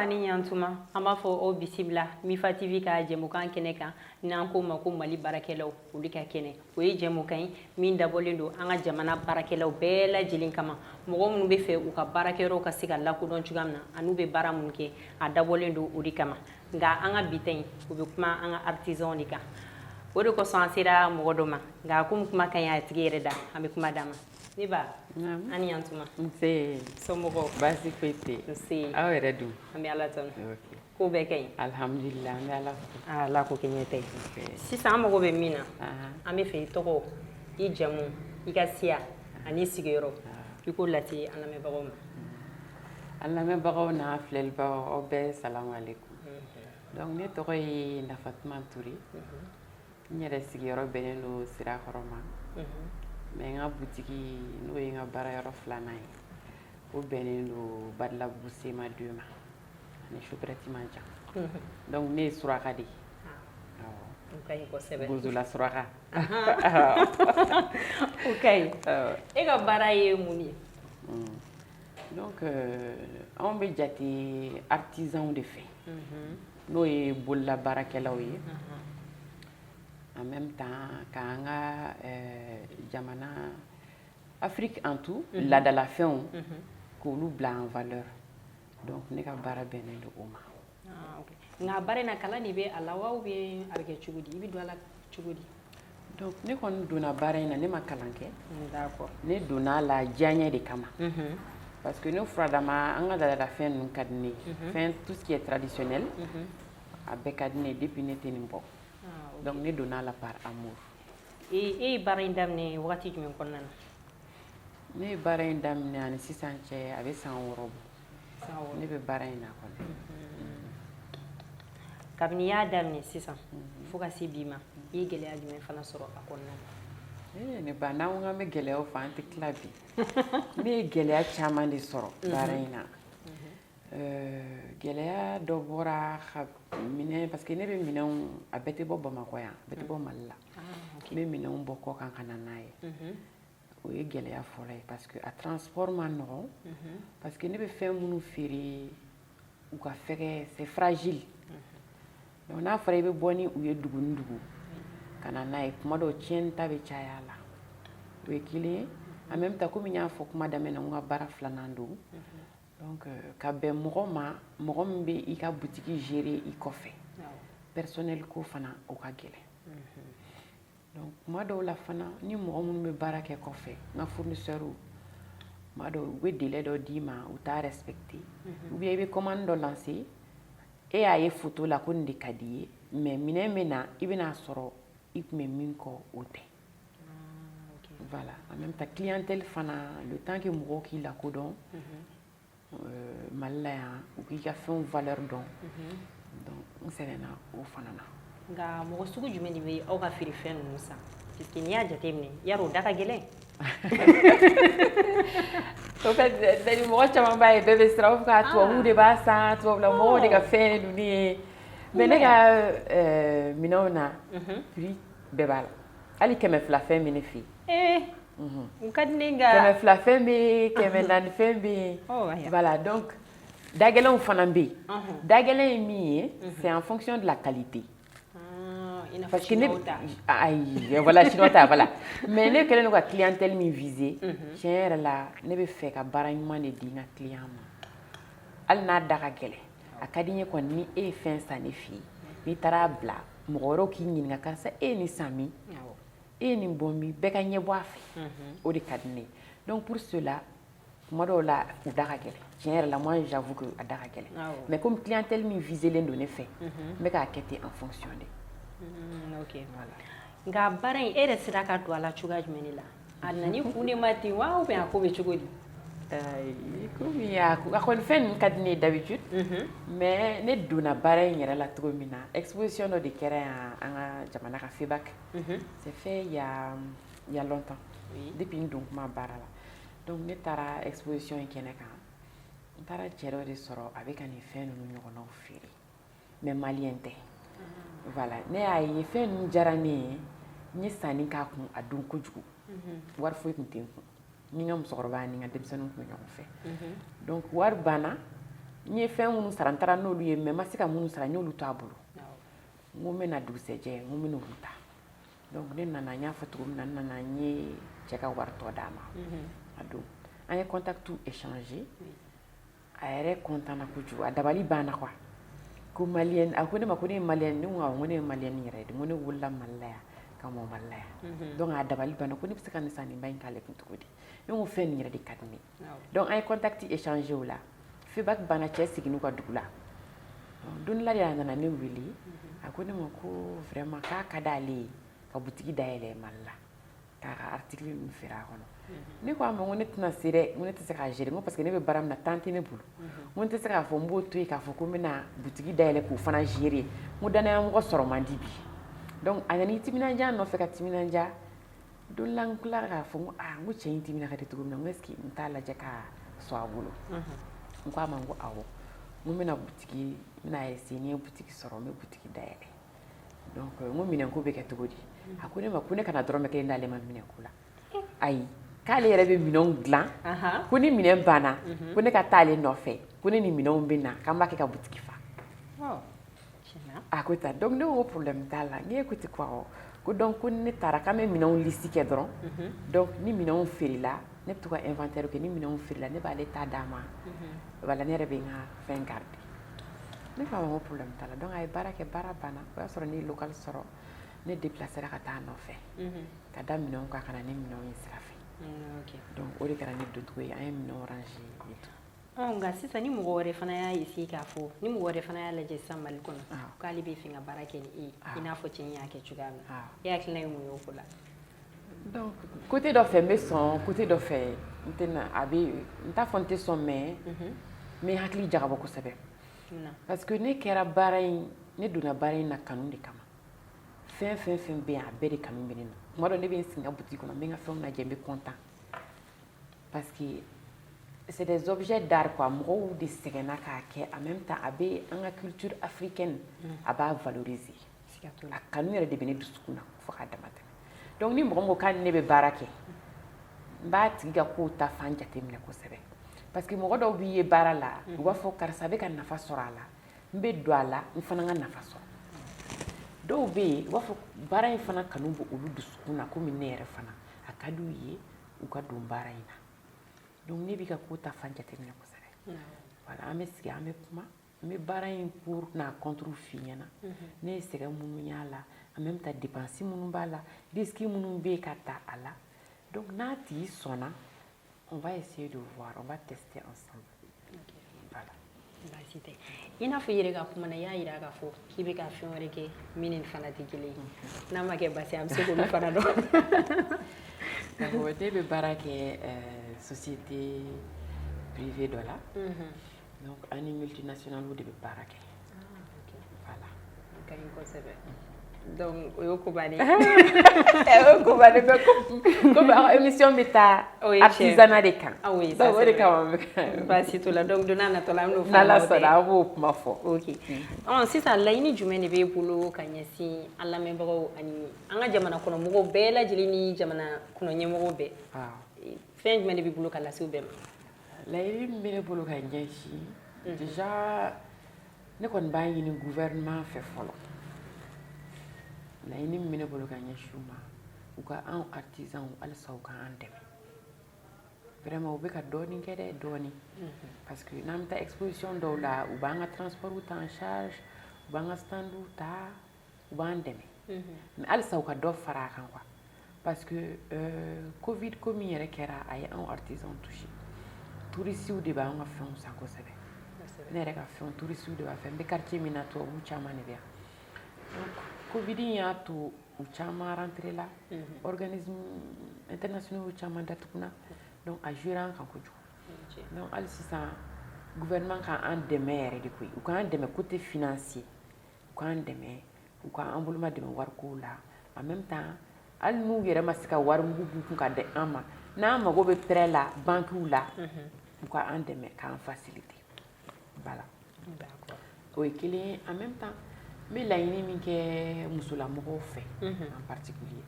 Ani ɲantuma, an b'a fɔ aw bisimila Mifa TV ka jɛmukan kɛnɛ kan, n'an k'o ma ko Mali baarakɛlaw olu ka kɛnɛ. O ye jɛmukan ye min dabɔlen don an ka jamana baarakɛlaw bɛɛ lajɛlen kama, mɔgɔ minnu bɛ fɛ u ka baarakɛyɔrɔw ka se ka lakodɔn cogoya min na an'u bɛ baara minnu kɛ, a dabɔlen don o de kama. Nka an ka bi ta in, o bɛ kuma an ka artisanw de kan. O de kosɔn an sera mɔgɔ dɔ ma. Nka komi kuma ka ɲi a tigi yɛrɛ da, an bɛ kuma d'a ma. Ne ba, ani ɲantuma. Nse. Somɔgɔw? Baasi foyi tɛ yen. Nse. Aw yɛrɛ dun? An bɛ Ala tanu. Ko bɛɛ ka ɲi? Alhamdulillah, an bɛ Ala fo. Ala ko kɛ ɲɛ tɛ ye. Sisan an mago bɛ min na, an bɛ fɛ i tɔgɔ, i jamu, i ka siya ani i sigiyɔrɔ, i k'o lase an lamɛnbagaw ma. An lamɛnbagaw n'a filɛlibagaw, aw bɛɛ, salamu aleykum. Donc ne tɔgɔ ye Nafatuma Ture. N yɛrɛ sigiyɔrɔ bɛnnen don Sirakɔrɔ ma, mais n ka butigi, n'o ye n ka baarayɔrɔ filanan ye, o bɛnnen don Badalabugu CMA 2 ma, ani Shoprite man jan. Donc ne ye suraka de ye. O ka ɲi kosɛbɛ. Bozola suraka. O ka ɲi. E ka baara ye mun ye? Donc anw bɛ jate artisanw de fɛ, n'o ye bololabaarakɛlaw ye, en même temps k'an ka jamana, Afrique en tout, laadalafɛnw, k'olu bila en valeur. Donc ne ka baara bɛnnen don o ma. Ah, ok. Nka baara in na, kalan de bɛ a la wa, ou bien a bɛ kɛ cogo di? I bɛ don a la cogo di? Donc ne kɔni donna baara in na, ne ma kalan kɛ. Ne donna a la diyaɲɛ de kama, parce que ne furadama, an ka laadalafɛn ninnu ka di ne ye. Fɛn, tout ce qui est traditionnel, a bɛɛ ka di ne ye depuis ne tɛ nin bɔ. Donc ne donna a la par amour. E ye baara in daminɛ wagati jumɛn kɔnɔna na? Ne ye baara in daminɛ, ani sisan cɛ, a bɛ san 6 bɔ. San 6. Ne bɛ baara in na kɔni. Kabini i y'a daminɛ sisan fo ka se bi ma, i ye gɛlɛya jumɛn fana sɔrɔ a kɔnɔna na? Ee, ne ba, n'an ko k'an bɛ gɛlɛyaw fɔ, an tɛ tila bi. Ne ye gɛlɛya caman de sɔrɔ baara in na. Gɛlɛya dɔ bɔra ka minɛn, parce que ne bɛ minɛnw, a bɛɛ tɛ bɔ Bamakɔ yan, a bɛɛ tɛ bɔ Mali la. N bɛ minɛnw bɔ kɔ kan ka na n'a ye. O ye gɛlɛya fɔlɔ ye, parce que a transport ma nɔgɔn, parce que ne bɛ fɛn minnu feere, u ka fɛgɛ, c'est fragile. Donc n'a fɔra i bɛ bɔ ni u ye dugu ni dugu ka na n'a ye, kuma dɔw tiɲɛni ta bɛ caya a la. O ye kelen ye. En même temps, komi n y'a fɔ kuma daminɛ na, n ka baara filanan don. Donc ka bɛn mɔgɔ ma, mɔgɔ min bɛ i ka boutique gérer i kɔfɛ, personnel ko fana, o ka gɛlɛn. Donc kuma dɔw la fana, ni mɔgɔ minnu bɛ baara kɛ kɔfɛ, n ka fournisseur, kuma dɔw u bɛ délai dɔ d'i ma, u t'a respecter, ou bien i bɛ commande dɔ lancer, e y'a ye photo la ko nin de ka di i ye, mais minɛn bɛ na, i bɛn'a sɔrɔ i tun bɛ min kɔ, o tɛ. Voilà. En même temps, clientèle fana, le temps que mɔgɔw k'i lakodɔn Mali la yan, u k'i ka fɛnw valeur dɔn, donc n sɛgɛnna o fana na. Nka mɔgɔ sugu jumɛn de bɛ aw ka feerefɛn ninnu san? Puisque n'i y'a jateminɛ, yarɔ, o da ka gɛlɛn. Au fait, c'est mɔgɔ caman b'a ye, bɛɛ bɛ siran, u b'a fɔ k'a tubabuw de b'a san, tubabula mɔgɔw de ka fɛn ninnu ye. Mais ne ka minɛnw na, prix bɛɛ b'a la. Hali 200 fɛn bɛ ne fɛ yen. Ee, u ka di ne nka. 200 fɛn bɛ yen, 400 fɛn bɛ yen. Voilà, donc dagɛlɛnw fana bɛ yen. Dagɛlɛn ye min ye, c'est en fonction de la qualité. I n'a fɔ Parce que ne chinois ta. Ayi, voilà, chinois ta, voilà. Mais ne kɛlen don ka clientèle min viser, tiɲɛ yɛrɛ la, ne bɛ fɛ ka baara ɲuman de di n ka client ma. Hali n'a da ka gɛlɛn, a ka di n ye kɔni, ni e ye fɛn san ne fɛ yen, n'i taara a bila, mɔgɔ wɛrɛw k'i ɲininka: karisa, e ye nin san min? E ye nin bɔ min? Bɛɛ ka ɲɛ bɔ a fɛ. O de ka di ne ye. Donc pour cela, kuma dɔw la, u da ka gɛlɛn. Tiɲɛ yɛrɛ la, moi j'avoue que a da ka gɛlɛn. Mais comme clientèle min viselen don ne fɛ, n bɛ k'a kɛ ten en fonction de. Ok. Nka baara in, e yɛrɛ sera ka don a la cogoya jumɛn de la? A nana i kun de ma ten wa, ou bien a ko bɛ cogo di? Komi a kɔni fɛn ninnu ka di ne ye d'habitude, mais ne donna baara in yɛrɛ la cogo min na, exposition dɔ de kɛra yan, an ka jamana ka FEBAC. C'est fait il y a longtemps, depuis n don kuma baara la. Donc ne taara exposition in kɛnɛ kan, n taara cɛ dɔ de sɔrɔ, a bɛ ka nin fɛn ninnu ɲɔgɔnnaw feere, mais malien tɛ. Voilà, ne y'a ye, fɛn ninnu diyara ne ye, n ye sanni k'a kun a don kojugu. Wari foyi tun tɛ n kun, ni n ka musokɔrɔba ni n ka denmisɛnninw tun bɛ ɲɔgɔn fɛ. Donc wari banna. N ye fɛn minnu sara, n taara n'olu ye, mais n ma se ka minnu sara, n y'olu to a bolo. N ko n bɛ na dugusɛjɛ, n ko n bɛ n'olu ta. Donc ne nana, n y'a fɔ cogo min na, n nana, n ye cɛ ka wari tɔ d'a ma. A don an ye contact échanger, a yɛrɛ content na kojugu, a dabali banna quoi, ko malienne. A ko ne ma ko ne ye malienne. Ne ko awɔ, n ko ne ye malienne yɛrɛ de, n ko ne wolola Mali la yan, ka mɔ Mali la yan. Donc a dabali banna ko ne bɛ se ka nin sanniba in k'ale kun cogo di? Ne ko fɛn nin yɛrɛ de ka di ne ye. Donc an ye contact échanger o la. FEBAK banna, cɛ seginn'u ka dugu la. Don dɔ la de, a nana ne wele, a ko ne ma ko vraiment k'a ka d'ale ye ka butigi dayɛlɛ Mali la, k'a ka article ninnu feere a kɔnɔ. Ne ko a ma ko ne tɛna se dɛ, n ko ne tɛ se k'a gérer, n ko parce que ne bɛ baara min na, temps tɛ ne bolo. N ko n tɛ se k'a fɔ n b'o to yen k'a fɔ ko n bɛna butigi dayɛlɛ k'o fana gérer. N ko danayamɔgɔ sɔrɔ man di bi. Donc a nana i timinandiya n nɔfɛ ka timinandiya. Don la n tilala k'a fɔ, n ko aa, n ko cɛ in timina ka di cogo min na, n ko est ce que n t'a lajɛ ka sɔn a bolo? N ko a ma, n ko awɔ, n ko n bɛna butigi, n bɛna essayer, ni n ye butigi sɔrɔ, n bɛ butigi dayɛlɛ. Donc n ko minɛnko bɛ kɛ cogo di? A ko ne ma ko ne kana dɔrɔmɛ kelen d'ale ma minɛnko la. Ayi, k'ale yɛrɛ bɛ minɛnw dilan, ko ni minɛn banna, ko ne ka taa ale nɔfɛ, ko ne ni minɛnw bɛ na, k'an b'a kɛ ka butigi fa. A ko tan. Donc ne ko problème t'a la. N ko ten quoi, ko donc ko ne taara k'an bɛ minɛnw liste kɛ dɔrɔn. Donc ni minɛnw feerela, ne bɛ to ka inventaire kɛ, ni minɛnw feerela, ne b'ale ta d'a ma. Voilà, ne yɛrɛ bɛ n ka fɛn garder. Ne ko a ma ko problème t'a la. Donc a ye baara kɛ, baara banna, o y'a sɔrɔ ne ye local sɔrɔ, ne déplacera ka taa a nɔfɛ ka da minɛnw kan, ka na ni minɛnw ye sira fɛ. Donc o de kɛra ne doncogo ye, an ye minɛnw ranger et tout. Nka sisan ni mɔgɔ wɛrɛ fana y'a essayer k'a fɔ, ni mɔgɔ wɛrɛ fana y'a lajɛ sisan Mali kɔnɔ k'ale bɛ fɛ ka baara kɛ ni e ye, i n'a fɔ cɛ in y'a kɛ cogoya min na, e hakilina ye mun ye o ko la? Donc côté dɔ fɛ, n bɛ sɔn, côté dɔ fɛ, n tɛna a bɛ, n t'a fɔ n tɛ sɔn, mais n bɛ hakili jagabɔ kosɛbɛ, parce que ne kɛra baara in, ne donna baara in na kanu de kama. Fɛn fɛn fɛn bɛ yen, a bɛɛ de kanu bɛ ne na. Tuma dɔ ne bɛ n sigi n ka boutique kɔnɔ, n bɛ n ka fɛnw lajɛ, n bɛ content, parce que c'est des objets d'art quoi. Mɔgɔw de sɛgɛnna k'a kɛ. En même temps, a bɛ an ka culture africaine, a b'a valoriser. A kanu yɛrɛ de bɛ ne dusukun na fo k'a dama tɛmɛ. Donc ni mɔgɔ min ko k'ale ne bɛ baara kɛ, n b'a tigi ka kow ta fan jateminɛ kosɛbɛ, parce que mɔgɔ dɔw b'i ye baara la, u b'a fɔ karisa bɛ ka nafa sɔrɔ a la, n bɛ don a la, n fana ka nafa sɔrɔ. Dɔw bɛ yen, u b'a fɔ baara in fana kanu bɛ olu dusukun na komi ne yɛrɛ fana, a ka d'u ye u ka don baara in na. Donc ne b'i ka ko ta fan jateminɛ kosɛbɛ. Voilà, an bɛ sigi, an bɛ kuma, n bɛ baara in pour n'a contre f'i ɲɛna, ne ye sɛgɛn minnu y'a la, en même temps dépense minnu b'a la, risque minnu bɛ yen ka ta a la. Donc n'a tigi sɔnna, on va essayer de voir, on va tester ensemble. Voilà. Baasi tɛ. I n'a fɔ i yɛrɛ ka kuma na, i y'a yira k'a fɔ k'i bɛ ka fɛn wɛrɛ kɛ min ni nin fana tɛ kelen ye. N'a ma kɛ baasi ye, an bɛ se k'olu fana dɔn. D'accord, ne bɛ baara kɛ société privée dɔ la. Donc an ni multinationales de bɛ baara kɛ. Voilà. O ka ɲi kosɛbɛ. Donc o y'o ko bannen. O ko bannen, mais comme aw ka émission bɛ taa O ye tiɲɛ. artisanat de kan. Ah oui, ça Donc o de c'est vrai. kama n bɛ Baasi t'o la. Donc don n'a nataw la, an bɛn'o fana n'Ala lajɛ. sɔnna, an b'o kuma fɔ. Ok. Ɔ sisan, laɲini jumɛn de b'e bolo ka ɲɛsin an lamɛnbagaw ani an ka jamana kɔnɔ mɔgɔw bɛɛ lajɛlen ni jamana kɔnɔ ɲɛmɔgɔw bɛɛ? Fɛn jumɛn de b'i bolo ka lase u bɛɛ ma? Laɲini min bɛ ne bolo ka ɲɛsin, déjà ne kɔni b'a ɲini gouvernement fɛ fɔlɔ. Laɲini min bɛ ne bolo ka ɲɛsin u ma, u ka anw artisans halisa u k'an dɛmɛ. Vraiment, u bɛ ka dɔɔnin kɛ dɛ, dɔɔnin, parce que n'an bɛ taa exposition dɔw la, u b'an ka transport ta en charge, u b'an ka standw ta, u b'an dɛmɛ, mais halisa u ka dɔ fara a kan quoi, parce que Covid ko min yɛrɛ kɛra, a ye anw artisans touché. Touristes de b'an ka fɛnw san kosɛbɛ. Ne yɛrɛ ka fɛnw, touristes de b'a fɛ. N bɛ quartier min na, tubabu caman de bɛ yan. Donc Covid in y'a to u caman rentré la, organisme internationaux caman datuguna. Donc a joué an kan kojugu. Donc hali sisan, gouvernement k'an dɛmɛ yɛrɛ de koyi. U k'an dɛmɛ côté financier, u k'an dɛmɛ, u k'an boloma dɛmɛ wariko la. En même temps, hali n'u yɛrɛ ma se ka wari mugu b'u kun ka di an ma, n'an mago bɛ prêt la banques la, u ka an dɛmɛ k'an faciliter. Voilà, o ye kelen ye. En même temps, n bɛ laɲini min kɛ musolamɔgɔw fɛ, en particulier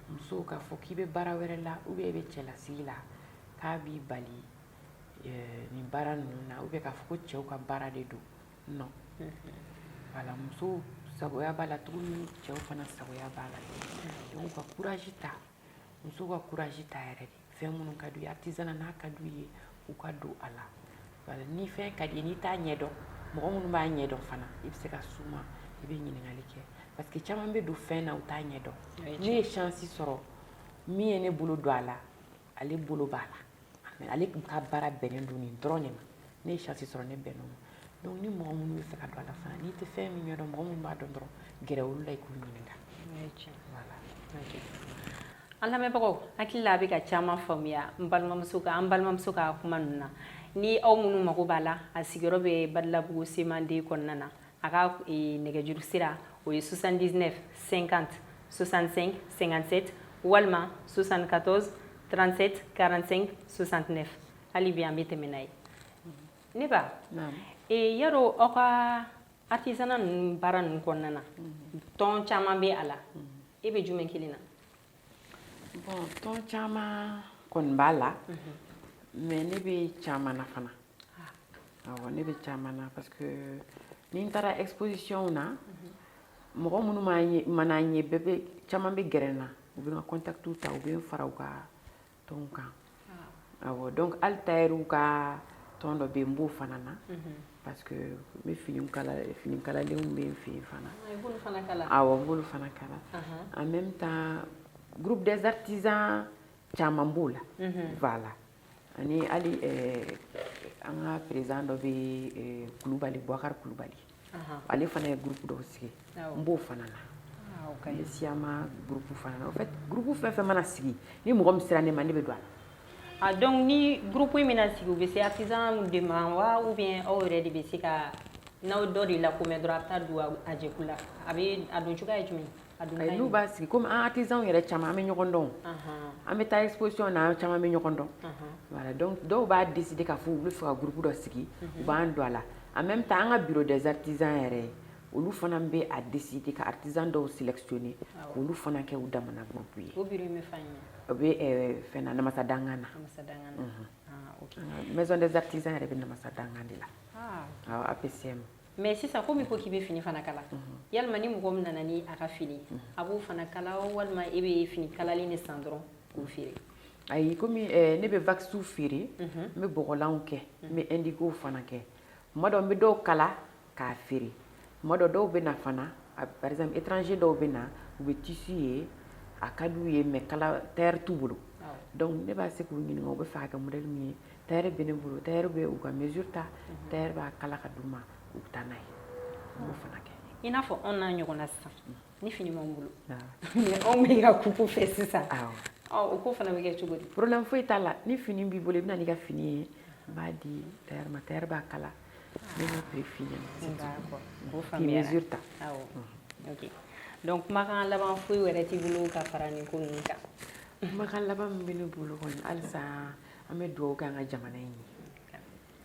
musow, k'a fɔ k'i bɛ baara wɛrɛ la ou bien i bɛ cɛlasigi la, k'a b'i bali. Nin baara ninnu na, ou bien k'a fɔ ko cɛw ka baara de don, non. Voilà, musow sagoya b'a la cogo min, cɛw fana sagoya b'a la. Donc u ka courage ta, musow ka courage ta yɛrɛ de. Fɛn minnu ka d'u ye artisanat, n'a ka d'u ye, u ka don a la. Voilà, ni fɛn ka di ye, n'i t'a ɲɛdɔn, mɔgɔ minnu b'a ɲɛdɔn fana, i bɛ se ka s'u ma, i bɛ ɲininkali kɛ, parce que caman bɛ don fɛn na, u t'a ɲɛdɔn. Ne ye chance sɔrɔ, min ye ne bolo don a la, ale bolo b'a la, mais ale ka baara bɛnnen don nin dɔrɔn de ma. Ne ye chance sɔrɔ, ne bɛnn'o ma. Donc ni mɔgɔ minnu bɛ fɛ ka don a la fana, n'i tɛ fɛn min ɲɛdɔn, mɔgɔ minnu b'a dɔn dɔrɔn, gɛrɛ olu la, i k'u ɲininka. Voilà. An lamɛnbagaw, hakili la a bɛ ka caman faamuya n balimamuso ka, an balimamuso ka kuma ninnu na. Ni aw minnu mago b'a la, a sigiyɔrɔ bɛ Badilabugu Semanden kɔnɔna na. A ka nɛgɛjuru sira, o ye 79 50 65 57 walima 74 37 45 69. Hali bi an bɛ tɛmɛ n'a ye. Ne ba, yarɔ aw ka artisanat ninnu, baara ninnu kɔnɔna na, tɔn caman bɛ a la, e bɛ jumɛn kelen na? Bon, tɔn caman kɔni b'a la, mais ne bɛ caman na fana. Awɔ, ne bɛ caman na, parce que ni n taara exposition na, mɔgɔ minnu mana n ye, bɛɛ bɛ, caman bɛ gɛrɛ n na, u bɛ n ka contact ta, u bɛ n fara u ka tɔnw kan. Awɔ, donc hali tailleur ka tɔn dɔ bɛ yen, n b'o fana na, parce que n bɛ fini kala, fini kalalenw bɛ n fɛ yen fana. I b'olu fana kala? Awɔ, n b'olu fana kala. En même temps, groupe des artisans caman b'o la. Voilà, ani hali an ka président dɔ bɛ, Kulubali, Boubacar Kulubali, ale fana ye groupe dɔw sigi, n b'o fana na. N bɛ Siyama groupe fana na. En fait, groupe fɛn fɛn mana sigi, ni mɔgɔ min sera ne ma, ne bɛ don a la. Ah, donc ni groupe in bɛna sigi, u bɛ se artisan de ma wa, ou bien aw yɛrɛ de bɛ se ka, n'aw dɔ de lakomɛ dɔrɔn, a bɛ taa don a jɛkulu la? A bɛ a don cogoya ye jumɛn ye? A don N'u b'a sigi, komi an artisanw yɛrɛ caman, an bɛ ɲɔgɔn dɔn, an bɛ taa exposition na, an caman bɛ ɲɔgɔn dɔn. Voilà, donc dɔw b'a décider k'a fɔ u bɛ fɛ ka groupe dɔ sigi, u b'an don a la. En même temps, an ka bureau des artisans yɛrɛ, olu fana bɛ a décider ka artisan dɔw sélectionner, k'olu fana kɛ u damana groupe ye. O bureau in bɛ fan jumɛn? O bɛ fɛn na, Namasa Dangan na. Namasa Dangan na, ah, ok. Maison des artisans yɛrɛ bɛ Namasa Dangan de la. Awɔ, APCM. Mais sisan, komi ko k'i bɛ fini fana kala, yalima ni mɔgɔ min nana ni a ka fini, a b'o fana kala, walima e bɛ fini kalalen de san dɔrɔn k'o feere? Ayi, komi ne bɛ waxu feere, n bɛ bɔgɔlanw kɛ, n bɛ indigo fana kɛ. Tuma dɔ, n bɛ dɔw kala k'a feere. Tuma dɔ, dɔw bɛ na fana, par exemple étranger dɔw bɛ na, u bɛ tissu ye, a ka d'u ye, mais kala tailleur t'u bolo. Donc ne b'a se k'u ɲininka u bɛ fɛ ka kɛ modèle min ye. Tailleur bɛ ne bolo, tailleur bɛ u ka mesure ta, tailleur b'a kala ka d'u ma, u bɛ taa n'a ye. N b'o fana kɛ. I n'a fɔ anw n'a ɲɔgɔnna sisan, ni fini b'anw bolo, mais anw bɛ ka coupe fɛ sisan, o ko fana bɛ kɛ cogo di? Problème foyi t'a la. Ni fini b'i bolo, i bɛ na n'i ka fini ye, n b'a di tailleur ma, tailleur b'a kala, ne b'a prix f'i ɲɛna. D'accord, o K'i faamuyara. mesure ta. Awɔ, ok. Donc kumakan laban foyi wɛrɛ t'i bolo ka fara nin ko ninnu kan? Kumakan laban min bɛ ne bolo kɔni, halisa an bɛ dugawu kɛ an ka jamana in ye,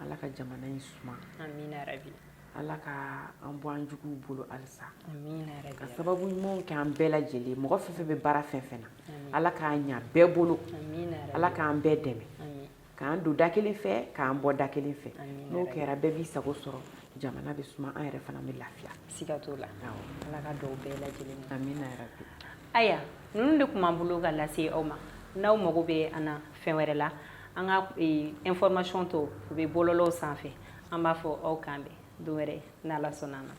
Ala ka jamana in suma. Amina rabi. Ala ka an bɔ an juguw bolo halisa. Amina rabi. Ka sababu ɲumanw kɛ an bɛɛ lajɛlen, mɔgɔ fɛn fɛn bɛ baara fɛn fɛn na, Ala k'a ɲa bɛɛ bolo. Amina rabi. Ala k'an bɛɛ dɛmɛ, k'an don da kelen fɛ, k'an bɔ da kelen fɛ. N'o kɛra, bɛɛ b'i sago sɔrɔ, jamana bɛ suma, an yɛrɛ fana bɛ lafiya. Siga t'o la. Ala ka dugawu bɛɛ lajɛlen ma. Amina rabi. Ayiwa, ninnu de tun b'an bolo ka lase aw ma. N'aw mago bɛ an na fɛn wɛrɛ la, an ka information tɔ, u bɛ bɔlɔlɔw sanfɛ. An b'a fɔ aw k'an bɛn don wɛrɛ, n'Ala sɔnna a ma.